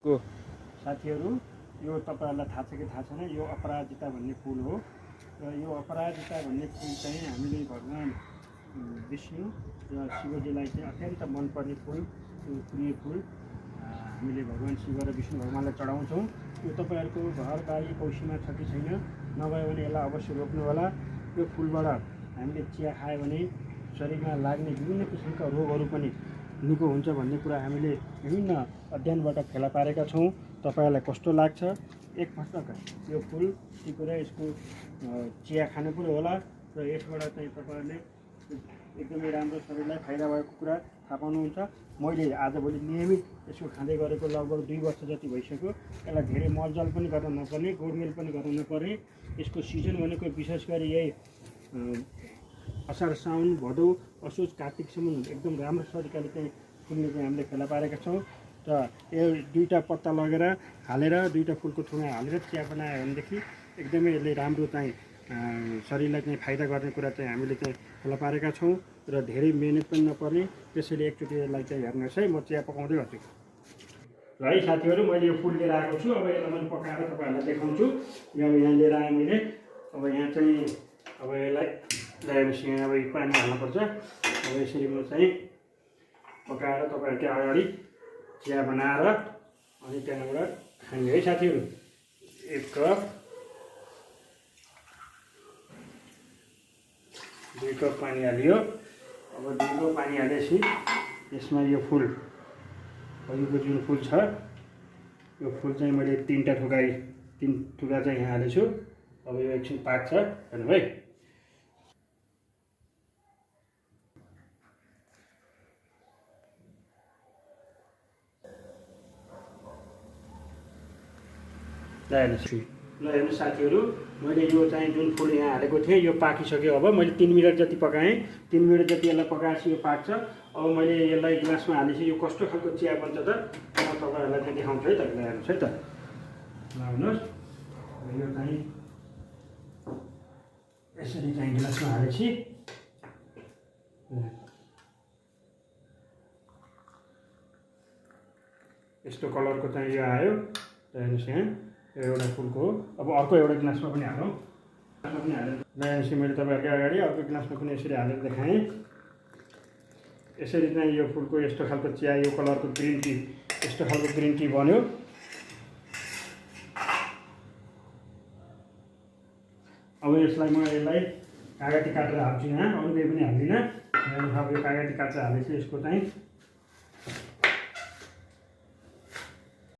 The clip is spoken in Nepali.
को साथीहरू यो तपाईँहरूलाई थाहा छ कि थाहा छैन, यो अपराजिता भन्ने फुल हो र यो अपराजिता भन्ने फुल चाहिँ हामीले भगवान् विष्णु र शिवजीलाई चाहिँ अत्यन्त मनपर्ने फुल, प्रिय फुल हामीले भगवान् शिव र विष्णु भगवान्लाई चढाउँछौँ। यो तपाईँहरूको घरबारी कौसीमा छ कि छैन, नभए भने यसलाई अवश्य रोप्नु होला। यो फुलबाट हामीले चिया खायो भने शरीरमा लाग्ने विभिन्न किसिमका रोगहरू पनि निको हुन्छ भन्ने कुरा हामीले विभिन्न अध्ययनबाट फेला पारेका छौँ। तपाईँहरूलाई कस्तो लाग्छ एकपटक यो फुल टिपेर यसको चिया खानु पनि होला र यसबाट चाहिँ तपाईँहरूले एकदमै राम्रो शरीरलाई फाइदा भएको कुरा थाहा पाउनुहुन्छ। मैले आजभोलि नियमित यसको खाँदै गरेको लगभग 2 वर्ष जति भइसक्यो। यसलाई धेरै मलजल पनि गर्न नपर्ने, गोडमेल पनि गर्न नपर्ने। यसको सिजन भनेको विशेष गरी यही असार साउन भदौ असोज कार्तिकसम्म एकदम राम्रो तरिकाले चाहिँ फुल्ने चाहिँ हामीले फेला पारेका छौँ। र यो 2टा पत्ता लगेर हालेर 2टा फुलको थुना हालेर चिया बनायो भनेदेखि एकदमै यसले राम्रो चाहिँ शरीरलाई चाहिँ फाइदा गर्ने कुरा चाहिँ हामीले चाहिँ फेला पारेका छौँ र धेरै मिहिनेत पनि नपर्ने। त्यसैले एकचोटि यसलाई चाहिँ हेर्नुहोस् है, म चिया पकाउँदै गर्छु। र है साथीहरू, मैले यो फुल लिएर आएको छु। अब यसलाई मैले पकाएर तपाईँहरूलाई देखाउँछु। यहाँ लिएर आएँ मैले। अब यहाँ चाहिँ अब यसलाई ल्याएपछि यहाँ अब पानी हाल्नुपर्छ। अब यसरी म चाहिँ पकाएर तपाईँहरूकै अगाडि चिया बनाएर अनि त्यहाँबाट खाने है साथीहरू। 1 कप 2 कप पानी हालियो। अब 2 कप पानी हालेपछि यसमा यो फुल, अघिको जुन फुल छ यो फुल चाहिँ मैले 3टा थुका चाहिँ यहाँ हालेछु। अब यो एकछिन पाक्छ हेर्नु है। ल हेर्नु साथीहरू, मैले यो चाहिँ जुन फुल यहाँ हालेको थिएँ यो पाकिसक्यो। अब मैले 3 मिनट जति पकाएँ। 3 मिनट जति यसलाई पकाएपछि यो पाक्छ। अब मैले यसलाई ग्लासमा हालेपछि यो कस्तो खालको चिया बन्छ त म तपाईँहरूलाई चाहिँ देखाउँछु है त। हेर्नुहोस् है त, लाउनुहोस्। यो चाहिँ यसरी चाहिँ ग्लासमा हालेपछि यस्तो कलरको चाहिँ यो आयो। हेर्नुहोस् यहाँ एउटा फुलको हो। अब अर्को एउटा ग्लासमा पनि हालौँ। हेर्नुहोस् मैले तपाईँहरूकै अगाडि अर्को ग्लासमा पनि यसरी हालेर देखाएँ। यसरी चाहिँ यो फुलको यस्तो खालको चिया, यो कलरको ग्रिन टी, यस्तो खालको ग्रिन टी बन्यो। अब यसलाई म कागती काटेर हाल्छु यहाँ, अरू केही पनि हाल्दिनँ। अब यो कागती काटेर हालेपछि यसको चाहिँ